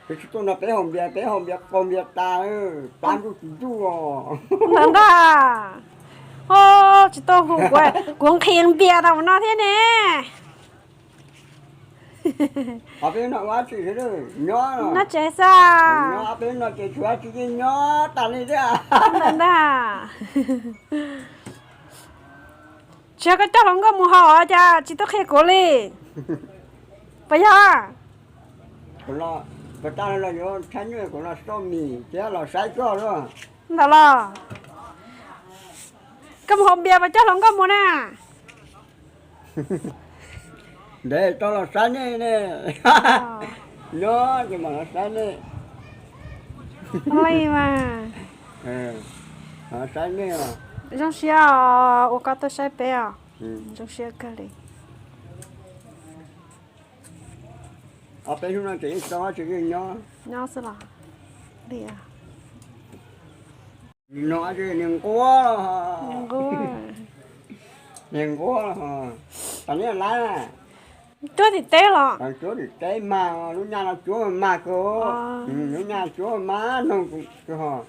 Peb tsis tuaj no peb haus npias, peb haus npias qaug npias tas, plab ntuj tsis ntuj os. Ntawd ntag. Tsis tuaj hu kuv, kuv nqhis npias tau mus no thiab ne. Ob peb no ua dab tsi nyob, nyob tsev xwb. Ob peb no ces tsis ua dab tsi, nyob tas li thiab. Ntawd ntag. Tsis yog koj coj hluas nkauj mus haus cas tsis tuaj qhia kuv li? Puas yog? Puas tas los yuav tshab nyuj, kuv los xauj mis thiab los saib koj lawm. Ntawd los koj mus haus npias puas coj hluas nkauj mus na? Ntev tau los saib nej ne. Nyob ces mam los saib nej. Li mas. Saib nej os. Zoo siab os, uas koj tuaj saib peb os. Zoo siab kawg li. Ob peb hnub no ces yeej tsis ua dab tsi, yeej nyob. Nyob xwb los? Li no niag nquab, niag nquab, tas neb lab. Cuab tim teb los? Cuab tim teb mas, lub nyaj no cuab mas kawg. Lub nyaj cuab mas noog kawg hos.